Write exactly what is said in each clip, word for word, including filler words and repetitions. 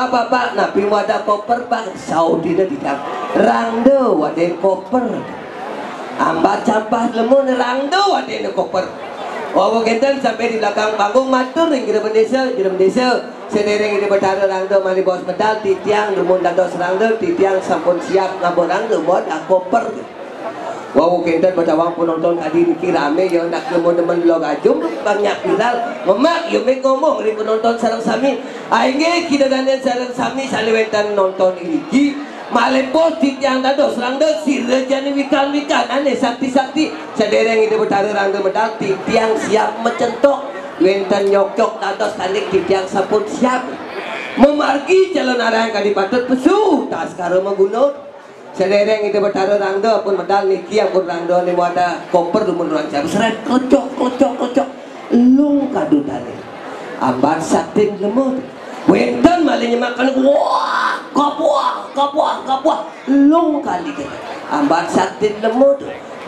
Bapak, napi wadah koper, Pak? Saudine didang. Rangda wadin koper. Ambat sampah lemun, rangda wadin koper. Wau kenten sampai di belakang panggung, matur ring Jero Bendesa, Jero Bendesa, sedereng Ida Betara rangda malih baos medal, titiang dumun dados rangda, titiang sampun siap ngaba rangda wadah koper. Wau kenten betawang penonton kadi niki rame ya, nak demen-demen log ajum, banyak viral. Memak ya, mik ngomong ring penonton sareng sami. Inggih, Ida Dane sareng sami sane wenten nonton iriki, malih pos titiang dados rangda, sira jani wikan-wikan ane sakti-sakti. Sedereng Ida Betara rangda medal, titiang siap macentok. Wenten nyokcok dados kandik, titiang sampun siap. Mamargi calonarayang kadi patut, pesu taskara maguna. Sedereng Ida Betara rangda pun medal, niki ampun rangda ane wadah koper dumun ring siap. Seret, klecok, klecok, klecok. Lung kadutane. Ambat saktin lemut. Wenten malih nyemak kadi, wah, kapuah, kapuah, kapuah. Lung kadi. Ambat saktin lemut.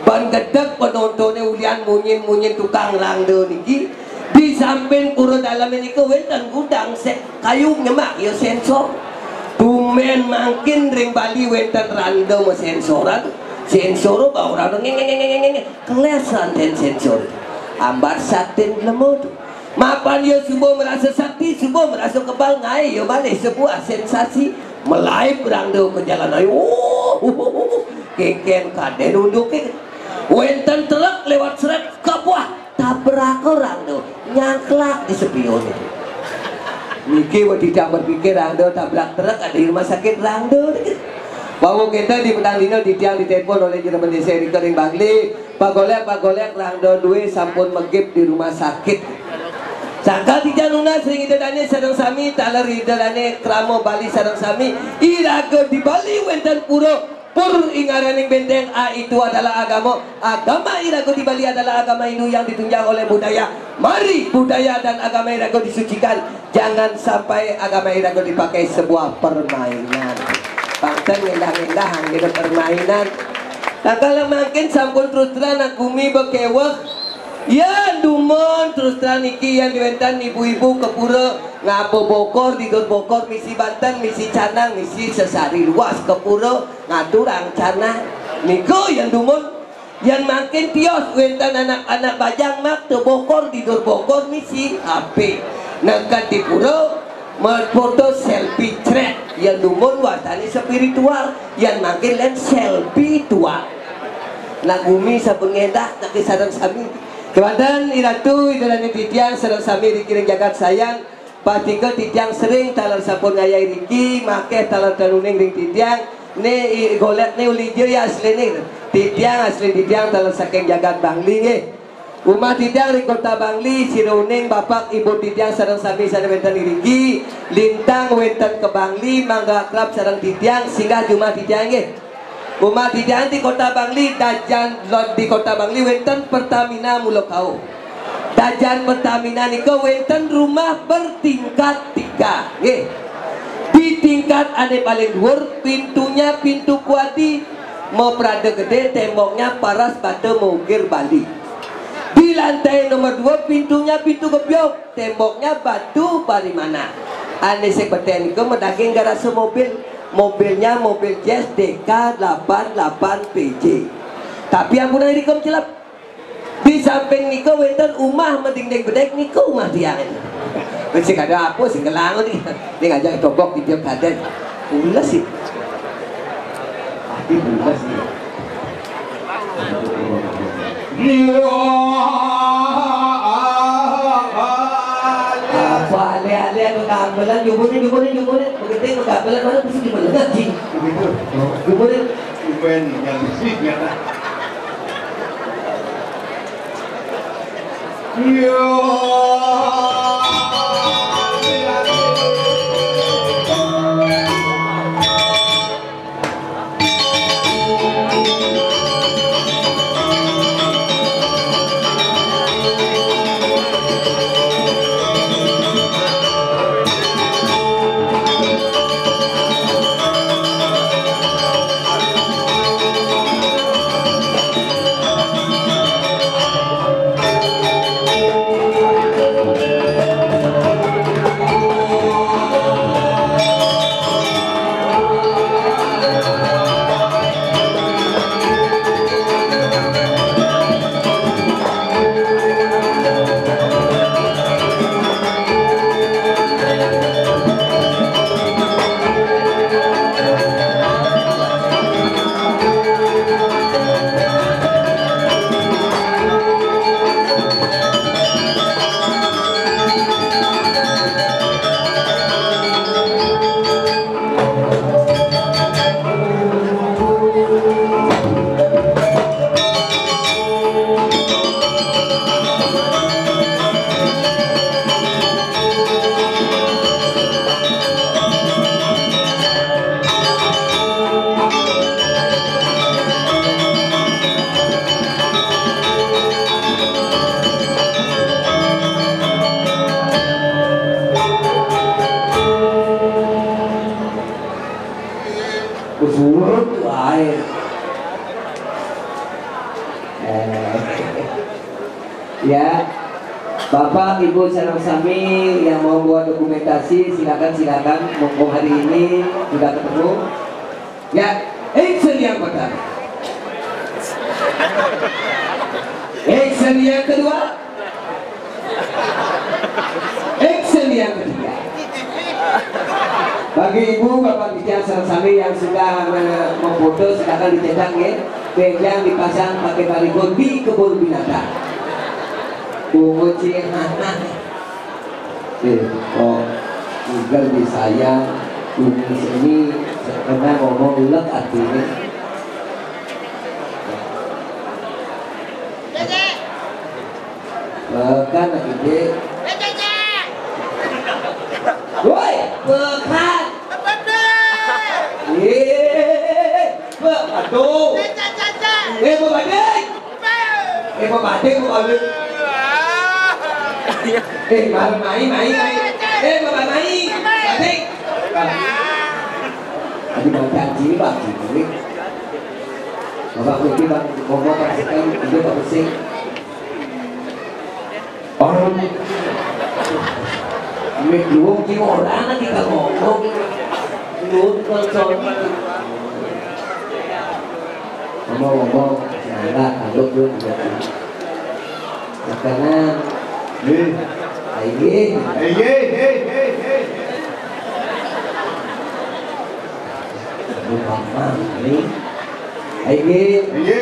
Ban gedeg penontone ulian munyin-munyin tukang rangda niki. Di samping pura dalem nika wenten gudang se-, kayu nyemak ya sensor. Tumben mangkin ring Bali wenten rangda masensoran. Sensor bau rangda ngeng, ngeng, ngeng, ngeng, ngeng. Keles santen sensor. Ambat saktin lemut. Mapan ya suba merasa sakti, suba merasa kebal, ngae ya malih sebuah sensasi. Melaib rangda ke jalan raya. Oh, kengken kaden unduke. Wenten truk lewat, seret, kapuah, tabrak rangda, nyangklak di spion. Niki wau titiang berpikir rangda tabrak truk, ada di rumah sakit rangda niki. Wau kenten di petang dina titiang ditelepon oleh Jero Bendesa irika ring Bangli, "Pak Golek, Pak Golek, rangda due sampun megip di rumah sakit." Sangkal titiang nunas ring Ida Dane sareng sami, taler Ida Dane krama Bali sareng sami, iraga di Bali wenten pura, pur ingaraning benteng, a itu adalah agama. Agama iraga di Bali adalah agama Hindu yang ditunjang oleh budaya. Mari budaya dan agama iraga disucikan. Jangan sampai agama iraga dipakai sebuah permainan. Pang ten ngendah-ngendah anggena permainan. Nah, kalau mangkin sampun terus terang nak gumi bekeweh. Ya, dumun terus terang niki, yen wenten ibu-ibu ke pura ngaba bokor, di dur bokor misi banten, misi canang, misi sesari luas ke pura ngaturang canang. Nika yen dumun, yen mangkin tios wenten anak-anak bajang makta bokor, di dur bokor misi H P. Neked di pura, mafoto selfie cret. Yen dumun wastane spiritual, yen mangkin len selfie tual. Nak gumi sampun ngendah, nak sareng sami. Kewanten iratu, ida dane titiang sareng sami riki ring jagat sayan, pastika titiang sering taler sampun ngayahi riki, makeh taler ten uning ring titiang, ne i-, golek ne uli ja ya asline. Titiang asli titiang taler saking jagat Bangli nggih. Umah titiang ring Kota Bangli, sira uning bapak ibu titiang sareng sami sane wenten iriki, lintang wenten ke Bangli, mangga akrab sareng titiang, singgah jumah titiang nggih. Umah titiang di Kota Bangli, dajan lod di Kota Bangli wenten Pertamina Mula Kauh. Dajan Pertamina nika wenten rumah bertingkat tiga, nggih. Di tingkat ane paling dhuwur, pintunya pintu kuadi, maprada gede, temboknya paras bata maukir Bali. Di lantai nomor dua, pintunya pintu gebyog, temboknya batu parimana. Ane sing beten nika madaging garasa mobil. Mobilnya mobil Jazz D K delapan delapan P J. Tapi ampunang irika macelep. Di samping nika wenten umah madingding bedek, nika umah tiang. Wis sing ada apa sing ngelang ni? Ning ajak togok di tiap kaden. Pules sih. Ati pules sih. Apa ale-ale anu kambelan, jumune, jumune, jumune. Begitu kambelan mana mesti dibelengat, Ji. Jumune. Tumben yang sih nyata. Surut wae. Eh. Ya, Bapak, Ibu, sareng sami yang mau buat dokumentasi, silakan, silakan. Mumpung hari ini sudah ketemu. Ya, action yang pertama. Action yang kedua. Action yang ketiga. Bagi ibu, bapak, bicara sareng sami yang suka me-, memfoto, silakan dicetak, ya. Benjang dipasang pakai barikot di kebun binatang. Bungut sih, eh, kok Google disayang, bumi seni, karena ngomong lek artinya. Pekan lagi, Dek. Woi, pekan. Ye, pe-, aduh. Eh, Bapak Dek. Eh, Bapak Dek, Bapak Dek. Eh, Bapak Mai, Mai, Mai. Eh, Bapak Mai, Bapak Dek. Tadi Bang Janji, Bang Janji. Bapak Putih, Bang Bobo, Bang Sekali, Ibu, Bang Pesing. Orang mik luwung ki ora ana kita ngomong. Luwung kon sono. Ngomong-ngomong, salah kalau gue tidak. Makanan. Eh. Ayo. Eh, eh, eh, eh, eh. Aduh, Mama, ini. Ayo. Ayo.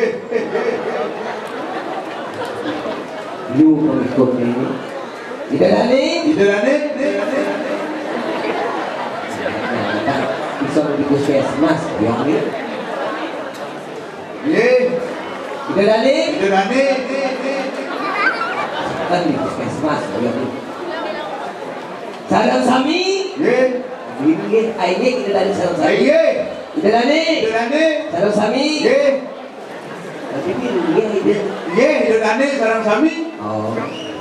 Lu pengikutnya ini. Tidak ada nih. Tidak ada nih. Bisa di puskesmas, ya, ini. Ye. Ida Dani. Ida Dani. Kan di puskesmas, ya. Sareng sami. Ye. Ini, ini, ayo, Ida Dani sareng sami. Ye. Ida Dani. Ida Dani. Sareng sami. Ye. Tapi ini, ini, ini. Ye, Ida Dani sareng sami. Oh.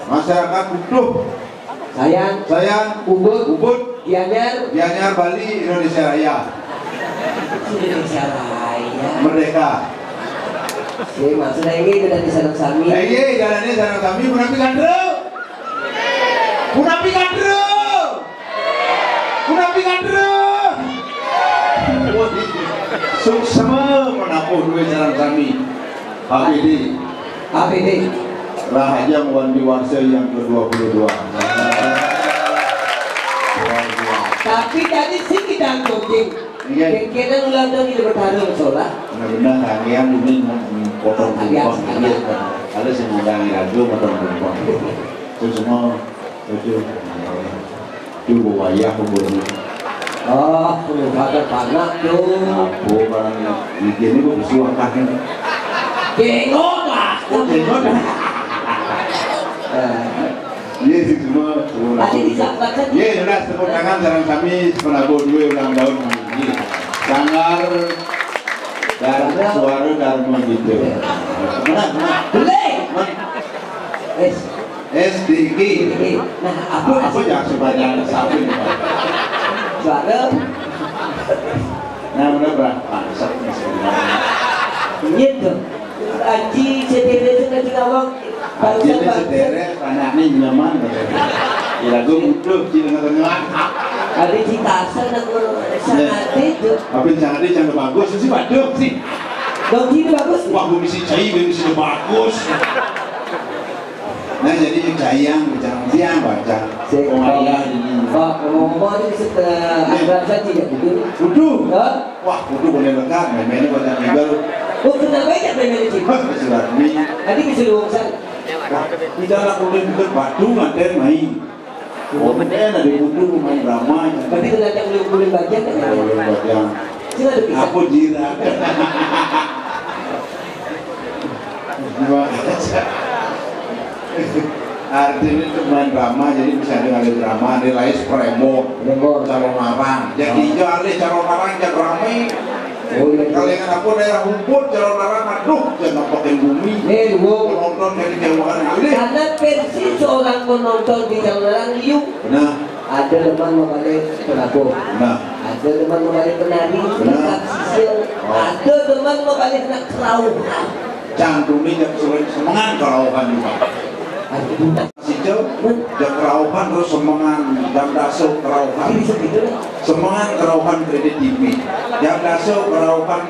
Masyarakat butuh. Sayang. Sayang. Ubud. Ubud. Gianyar. Gianyar, Bali, Indonesia Raya. Indonesia Raya. Merdeka. Si maksudnya ini udah di sareng sami. Eh, iya, jalannya sareng sami, punapi kandro. Punapi kandro. Punapi kandro. Suksma menapuh duit sareng sami. Pak Bidi. Apa ini? Rahajeng Wandi Warsa yang kedua puluh dua. Tapi tadi sih kita jogging. Iya. Kira-kira ulang tahun ini bertarung, solah. Benar-benar kalian ini potong sekalian, tumpang. Sekalian. Ada sing ngundang lagu potong tumpang. Itu semua, itu. Duh, wayah umurnya. Oh, tuh, ada panak tuh. Apa barang ini? Ini kok bersuah kan? Tengok lah. Oh, tengok. Eh. Iya, sih, semua. Tadi bisa, Pak, kan? Iya, jelas, tepuk tangan sareng sami, sepenabo dua ulang tahun. Iya. Sanggar dan suara Dharma gitu. Mana? Mana? Boleh. Mana? Wes. S D G. Nah, apa, apa ya sebanyak sapi? Suara. Nah, udah berapa? Gitu. Aji sedere itu kan kita ngomong. Aji sedere, anaknya nyaman. Ya, gue butuh di tengah-tengah. Ada di tasar dan sangat itu. Tapi sangat itu yang bagus sih, bagus sih. Dong, ini bagus. Wah, gue mesti cai, gue mesti bagus. Nah, jadi cai yang bicara dia baca. Sik, ngomong-ngomong, ini. Pak, ngomong-ngomong, ini bisa, eh, akrab saja ya, gitu. Waduh. Hah? Wah, waduh, boleh lekat, main-mainnya banyak juga lu. Oh, kenapa ya main-main di sini? Hah, silaturahmi. Tadi bisa lu urusan. Wah, tidak lah, boleh bukan Badung, ada yang main. Oh, bener, ada yang butuh main drama. Berarti ternyata boleh, boleh bagian kan? Boleh bagian. Sini ada bisa. Apa jiran? Gimana? Artinya itu main drama, jadi bisa ada, ada drama, ada lain premon, premon, calon arang. Jadi, oh, iya, ada calon arang, calon rame. Oh, iya. Kalau yang apa daerah Ubud, calon arang, aduh, jangan pakai bumi. Nih, Bu. Penonton dari jauhan. Ini. Karena versi seorang penonton di calon arang, liu. Benar. Ada teman mau balik ke Labuh. Benar. Ada demen mabalik penari, benar. Tetap sisir. Oh. Ada demen mabalik nak kerauhan. Jangan dulu jam sore semengan kerauhan juga. Aduh, sisir, jam kerauhan terus semengan, jam daso kerauhan. Jadi segitu lah. Semengan kerauhan kredit T V. Jam daso kerauhan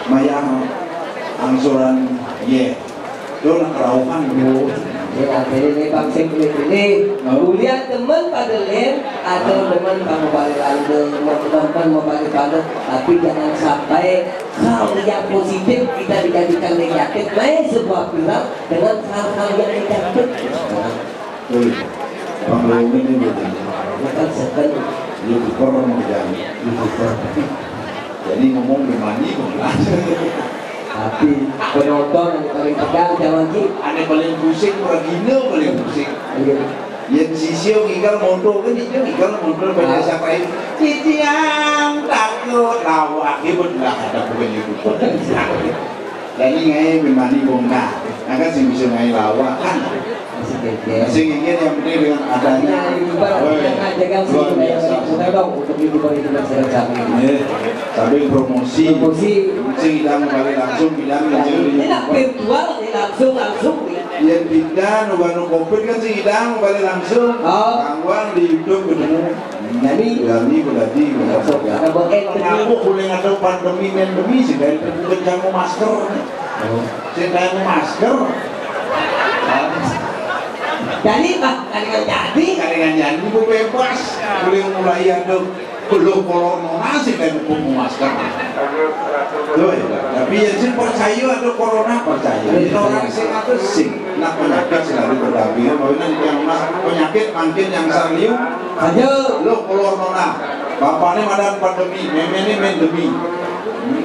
mayar angsuran, ye. Yo nak kerauhan. Oh, ya, jadi ni bang sing pilih-pilih. Oh. Ulian demen pada lem, atau demen kamu balik lanjut, demen mau balik lanjut, tapi jangan sampai hal yang positif kita dijadikan negatif, main sebuah viral dengan hal-hal yang negatif. Betul. Bang Leo ini betul. Bukan sebenarnya. YouTuber mau jadi. YouTuber. Jadi ngomong gimana, ngomong aja. Tapi penonton yang paling tegang, jangan ki. Ada paling pusing, pergina paling pusing. Iya. Yang sisio ngigal motor kan, dia ngigal motor pada siapa ini? Titiang takut lawak, hebat lah, ada bukan YouTuber. Jadi ngai memani bongkar, maka sing bisa ngai lawak kan. Masih kecil. Sing ingin yang penting dengan adanya. Nah, YouTuber, oh, iya, jangan jaga luar biasa. Kita dong untuk YouTuber-YouTuber sekarang. Iya. Sambil promosi. Promosi. Sing kita mau balik langsung bilang aja di ini nak virtual, ini langsung, langsung. Ya kita nunggu covid kan sing kita mau balik langsung. Oh. Tangguang di YouTube ketemu. Jadi, jadi berarti ada bukan mengaku boleh ada pandemi, endemi, sih dari terbuka jangan masker. Oh. Sing nganggo masker. Jadi, Pak, kalingan jadi. Kalingan jadi, Bu, bebas. Boleh mulai ada belum kolor nona sih dari buku masker. Tuh, ya, tapi ya sih percaya ada corona, percaya. Ini orang sing apa sih? Nah, penyakit selalu berdampingan. Maksudnya yang mas-, penyakit makin yang serius. Aja. Lo kolor nona. Bapaknya madan pandemi, memenya mendemi.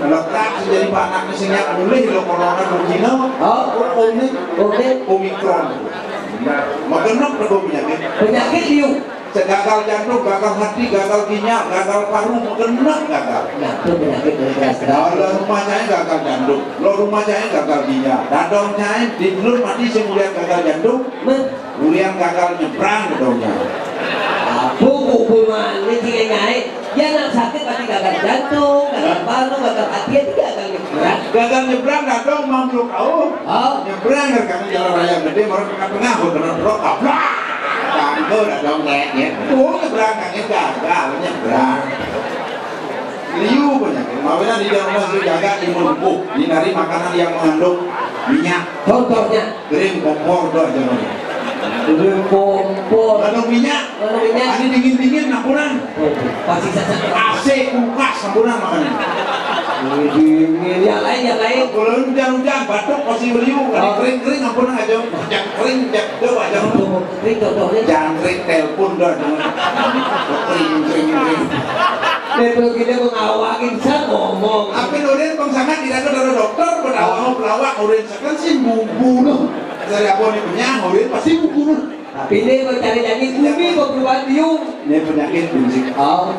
Letak sejadi Pak anak sing mulih lo corona begini. Oh, oh, ini, oke. Omikron. Magenep nego penyakit. Penyakit liu. Gagal jantung, gagal hati, gagal ginjal, gagal paru, magenep gagal. Nah, itu penyakit dari keras. Kalau rumah saya gagal jantung, lo rumah saya gagal ginjal, dadong saya di belum mati saya melihat gagal jantung. Ulian gagal nyebrang gedongnya. Apa hubungannya sih, Nyai? Dia nak sakit pasti gagal jantung, gagal paru, gagal hati, dia gagal nyebrang. Gagal nyebrang, dadong mampu kau. Oh. Nyebrang dari kami jalan raya gede, baru tengah-tengah, baru kena truk, tabrak. Tanggo dadong naiknya. Oh, nyebrang, kami gagal nyebrang. Liu banyak. Mawina di dalam rumah sudah jaga imun tubuh. Hindari makanan yang mengandung minyak. Contohnya? Kering kompor doh aja. Kering kompor. Ada minyak. Ada minyak. Ada dingin-dingin, nak kurang. Pasti saja. A C, kulkas, nak kurang makanan. Dingin. Yang lain, yang lain. Kalau hujan-hujan, batuk pasti beliau. Kalau kering-kering, nak kurang aja. Yang kering, yang doh aja. Kering contohnya. Jangan kering, telepon doh aja. Kering, kering, kering. Dia perlu kita mengawangin, saya ngomong. Apa nurin pengsangat tidak ada dokter, berdawa pelawak, nurin Kan sih bubunuh. Dari apa nih punya, ngawin pasti bubunuh. Tapi ini mencari janji bumi, kok berubah biung. Ini penyakit bumi. Oh.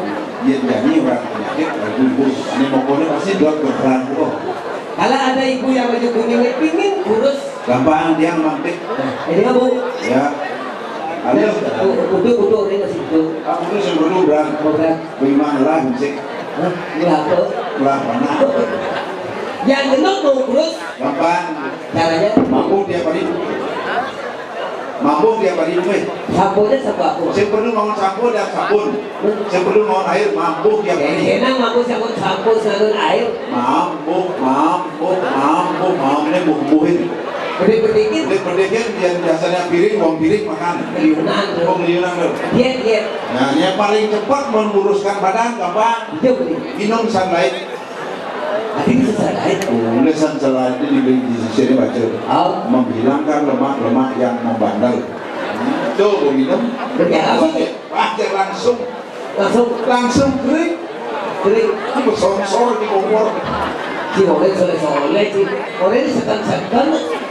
Dia jadi orang penyakit, bumi. Ini pokoknya pasti dua berperang. Oh. Kalau ada ibu yang baju kuning, pingin kurus. Gampang dia mantik. Ini nggak, Bu? Ya. Ada. Utuh, utuh, ini masih utuh. Aku tuh sebelum berang. Bukan. Bagaimana lah, sih? Hah? Ini apa? Lah, mana? Yang genok mau kurus. Gampang. Caranya? Mampu tiap hari. Mampu tiap hari, weh. Samponya sampo apa? Saya perlu mau sampo dan sabun. Saya perlu mau air, mampu tiap hari. Enak mampu sabun, sampo sabun air. Mampu, mampu, mampu, mampu, ini buh-buhin. Gede-gede. Gede-gede, yang biasanya piring, uang piring, makan. Liunan tuh. Uang liunan tuh. Diet, diet. Nah, yang paling cepat menguruskan badan, gampang. Iya, betul. Minum Sunlight. Tapi bisa saya lain. Oleh Sunlight ini di, di sini baca. Oh. Menghilangkan lemak-lemak yang membandel. Tuh, gua minum. Ya, langsung. Wah, dia langsung. Langsung. Langsung kering. Kering. Itu songsor di kompor. Si Oleh soleh-soleh, si Oleh ini setan-setan.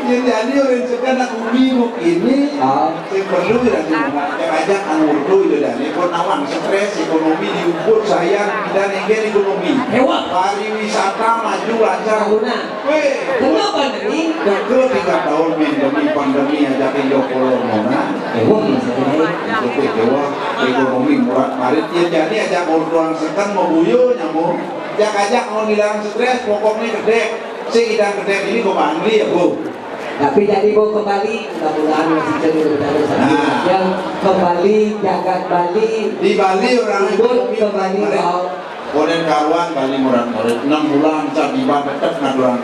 Jadi orang sekarang nak bumi mau ini, ah, saya perlu ya, saya ajak anu dulu itu dan ikut nawang stres ekonomi di ubud saya tidak nengken ekonomi. Hewan. Pariwisata maju lancar. Bangunan. Weh. Kena pandemi. Kena tiga tahun pandemi, pandemi aja pindah kolor mana. Hewan maksudnya. Oke, Jawa ekonomi murah marit ya jadi ajak orang sekarang mau buyo nyamuk. Ajak ajak mau hilang stres pokoknya gede. Si idang gede ini kok bangli ya bu. Tapi jadi mau kembali, mudah-mudahan masih jadi berjalan satu jam. Kembali jagat Bali. Di Bali orang itu kembali mau. Konen karuan Bali murah murid enam bulan sabiban tetap ngaduan.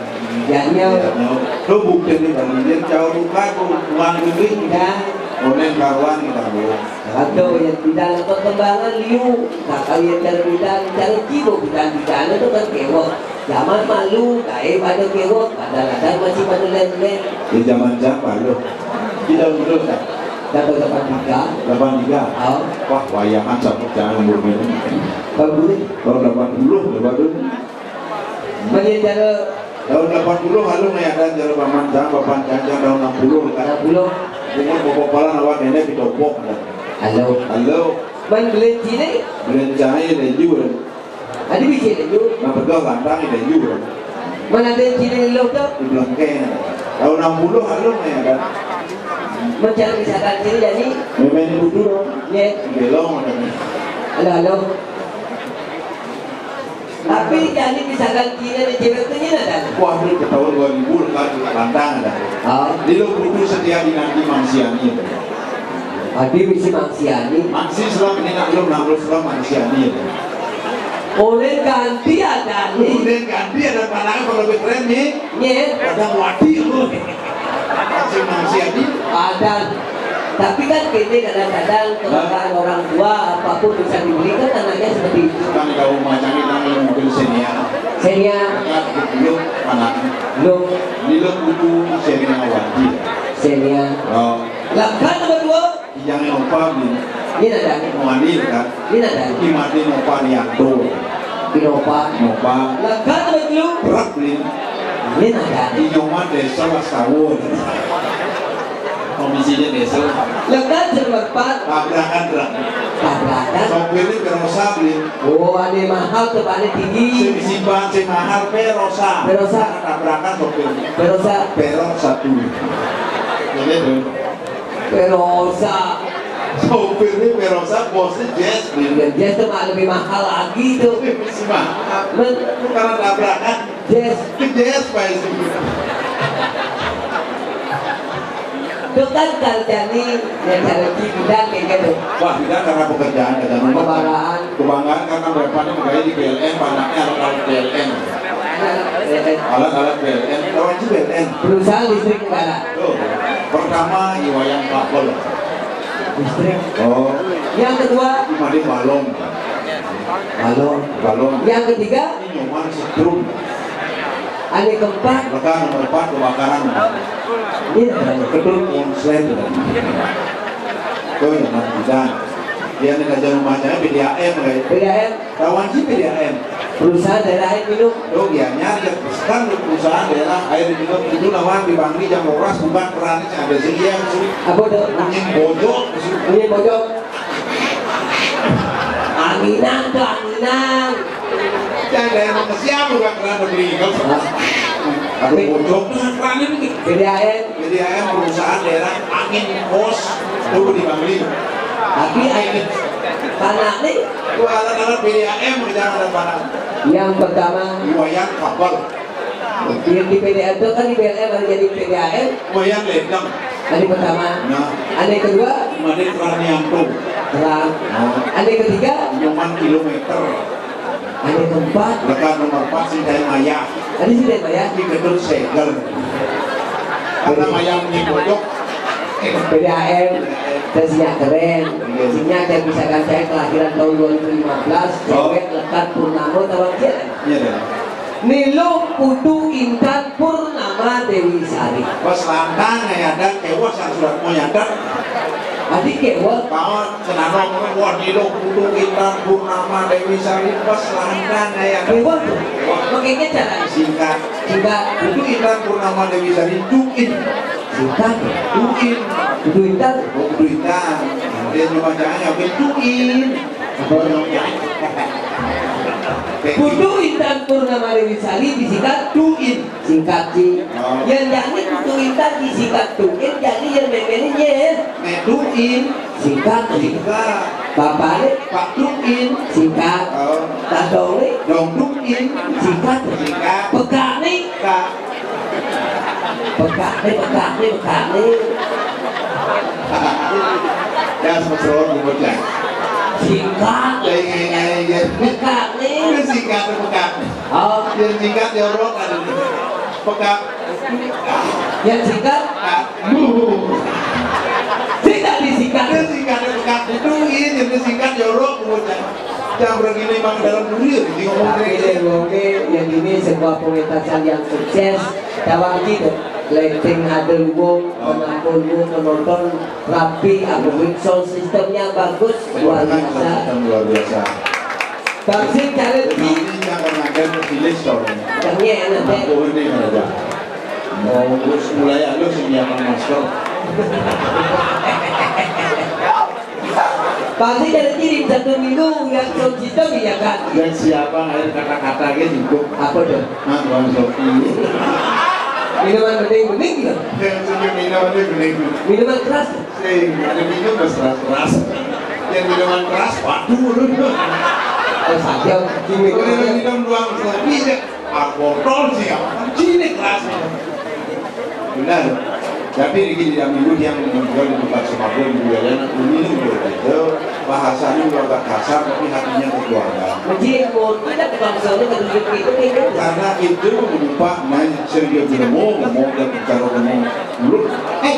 Ya, ya. Lu bukti di Bali dia jauh bukan uang duit. Ya. Konen karuan kita bu. Atau yang tidak perkembangan liu, nah kalau yang cara tidak cara jiwa bukan tidak itu kan kewok. Zaman malu, gaib ada kewok, kadang-kadang masih pada lain-lain. Di zaman siapa lo? Kita dulu kan? Dapat delapan tiga. Delapan tiga. Oh. Wah, wayangan sama jangan umur ini. Tahun dulu? Tahun delapan puluh, delapan puluh. Bagi cara tahun delapan puluh, lalu ngayatan cara paman jang, papan jang, jang tahun enam puluh kan? Enam puluh. Umur popopalan awak nenek pitopok. Halo. Halo. Man beli cini? Beli cini dan juga. Adi bisi laju. Nah, betul lantang itu juga. Mana ada ciri lo tu? Di belakang. Tahun enam puluh lalu ya kan. Mencari misalkan ciri jadi. Memang itu dulu. Ya. Belum ada ni. Halo, halo. Tapi jadi misalkan ciri dan cewek tu ni ada. Wah, ni ke tahun dua ribu lekat lantang ada. Ah. Di lo butuh setiap dinanti manusia ni. Adi bisi manusia ni. Manusia selama ni nak belum nak belum selama manusia ni. Oleh ganti ada ni. Oleh ganti ada pandangan kalau lebih keren ni. Nye. Ada wati lu. Manusia ni. Ada. Tapi kan kini kadang-kadang keadaan orang tua apapun bisa dibelikan anaknya seperti itu. Kan kalau macam ni nang mobil senior. Senior. Dekat dulu anak. Lu. Ini lo butuh senior wati. Senior. Oh. Langkah nomor dua. Yang Nova beli. Ini ada. Muani kan? Ini ada. Di mati Nova Rianto. Di Nova. Nova. Lekat betul. Berat beli. Ini ada. Di Nyoman Desa Laskawon. Komisinya desa. Lekat nomor empat. Tabrakan berat. Tabrakan. Sopirnya Perosa beli. Oh, ada mahal tu paling tinggi. Simpan si mahal Perosa. Perosa. Tabrakan sopirnya. Perosa. Perok satu. Ini tuh. Perosa. Sopirnya Perosa, bosnya Jazz. Ya, Jazz tu mak lebih mahal lagi tu. Lebih mahal. Men- Itu karena tabrakan. Jazz. Ke Jazz, Pak, itu. Tu kan kalau jadi, ya, cara kita kayak gitu. Wah, kita karena pekerjaan, kerjaan rumah. Kebanggaan. Kebanggaan karena berapa ni pegawai di P L N, panaknya alat-alat P L N. Alat-alat P L N. Kawan si P L N. Perusahaan listrik negara. Tuh, pertama Iwayan Pakol. Listrik. Oh. Yang kedua? Imade balon. Balon. Balon. Yang ketiga? Ini nyoman setrum. Ada keempat? Lekat nomor empat kebakaran. Iya. Kedul konslet. Tuh yang nanti. Dia ni kerja rumahnya P D A M, kan? P D A M. Kawan si P D A M. Perusahaan daerah air minum. Dong ya nyari kan perusahaan daerah air minum itu lawan di Bangli jam oras bukan peran ada sih dia. Apa tu? Bunyi bojok. Bunyi bojok. Anginan tu anginan. Jangan daerah siapa bukan peran beli kau. Aduh bojok peran ini. P D A M. P D A M perusahaan daerah angin kos dulu di Bangli. Tapi angin panas ni. Itu alat-alat P D A M jangan ada panas. Yang pertama. Iwayan kapal. Yang di P D A M tu kan di P L M ada jadi P D A M. Iwayan ledang. Ada pertama. Nah. Ada yang kedua. Made Pranianto. Terang. Nah. Ada yang ketiga. Nyoman kilometer. Ada keempat. Lekat nomor empat si Dai Maya. Ada si Dai Maya. Di gedung segel. Karena Maya punya bojok. P D A M. Dan sinya keren. Iya. Sinya saya misalkan saya kelahiran tahun dua ribu lima belas, oh. Cewek lekat purnama tahun kian. Iya deh. Niluh Putu Intan Purnama Dewi Sari. Pas lantang ya ada kewas yang surat mau nyadar. Adik kewah. Kawan, senama ngomong, wah, di lo Putu Intan Purnama Dewi Sari, pas lanang kayak. Kewah tuh. Wah. Makanya cara singkat. Singkat. Putu Intan Purnama Dewi Sari, Tuin. Singkat. Tuin. Putu Intan. Oh, Putu Intan. Dia cuma jangan ngambil Tuin. Apa namanya? Putu Intan Purnama Dewi Sari disingkat Tuin. Singkat, Ci. Oh. Yang jadi Putu Intan disingkat Tuin, jadi yang memilihnya Metuin. Singkat, Ci. Singkat. Bapaknya Pak Tuin. Singkat. Oh. Dadongnya Dong Tuin. Singkat. Singkat. Pegangnya Kak. Pegangnya, pegangnya, pegangnya. Ya, semesron, bocah. Singkat. Ya, ya, ya, ya. Pegangnya. Itu singkat, itu pekat. Oh. Yang singkat, jorok, ada. Pekat. Yang singkat? Pekat. Singkat disingkat. Yang singkat, itu pekat. Itu, iya, yang singkat, jorok, bocah. Yang begini, emang dalam duri, ya, jadi ngomong. Tapi kayak deh, oke, yang ini sebuah pementasan yang sukses. Tawang gitu. Lighting ada luwung, penampung luwung, penonton rapi, aku sound systemnya bagus, luar biasa. Luar biasa. Bangsing cara di. Kami yang akan ngajar ke sini, soalnya. Kami enak deh. Aku ini aja. Mau terus mulai halus ini akan masker. Pasti dari kiri satu minggu udah sound system ya kan? Dan siapa air kata-kata gitu cukup. Apa tuh? Nah, Bang Sofi. Minuman bening-bening gitu. Yang senyum minuman bening. Minuman keras. Sing, ada minum mas keras-keras. Yang minuman keras, waduh. Oh, saja. Udah minum doang, kopi aja. Ah, botol sih, apa? Sini keras. Benar. Tapi ini gini, yang minggu yang menjual di tempat sepak bola di wilayah ini, itu bahasanya udah agak kasar, tapi hatinya keluarga. Jadi, mau tidak bangsa ini kan hidup itu, gitu. Karena itu berupa main sendiri, mau, mau dia bicara ngomong. Lu, eh,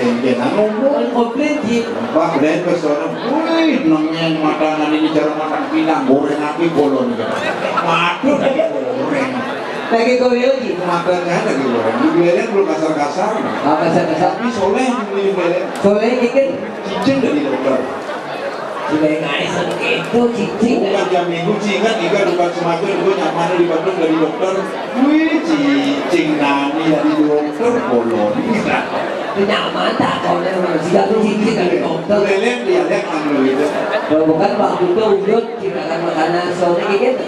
eh, eh, ngomong. Komplain, Ji. Pak, dan pesono, wih, nengeng mata nani bicara makan pinang, goreng api bolon. Waduh, goreng. Lagi goreng lagi. Matanya lagi goreng. Di Belek belum kasar-kasar. Apa kasar-kasar? Tapi soleh di Belek. Soleh dikit. Cicing dari dokter. Sudah naik itu cicing. Bukan jam minggu, Ci, ingat, Iga bukan semacam, gue nyaman di Bandung dari dokter. Wih, cicing nani dari dokter, bolon. Nyaman tak, kalau dia masih jatuh cicing dari dokter. Leleng dia lihat kan lu itu. Kalau bukan waktu itu udut, kita akan makanan sore gitu.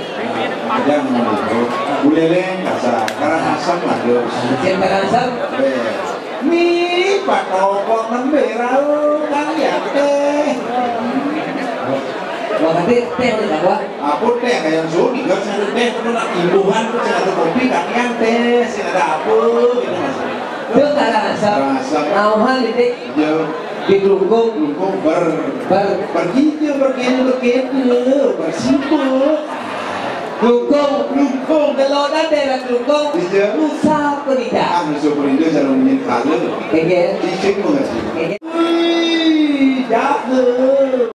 Ada yang mau itu. Buleleng, kasar. Karangasem, aduh. Cicing Karangasem. Eh. Nih, Pak Toko nembe rau kali ya teh. Wah, tapi teh nih, Pak, wah. Apa teh kayak Sony kan, saya ada teh, itu nak imbuhan tuh, saya ada kopi, kakian teh, saya ada apa, gitu, Mas. Itu Karangasem. Karangasem. Nauhan, gitu. Iya. Di Klungkung. Klungkung ber-, ber-, pergi aja, berkene, berkene, bersibuk. Klungkung. Klungkung. Kalau ada daerah Klungkung, iya. Nusa Penida. Ah, Nusa Penida, jangan main kala. Iya. Cicing mengerti. Iya. Wih, jago.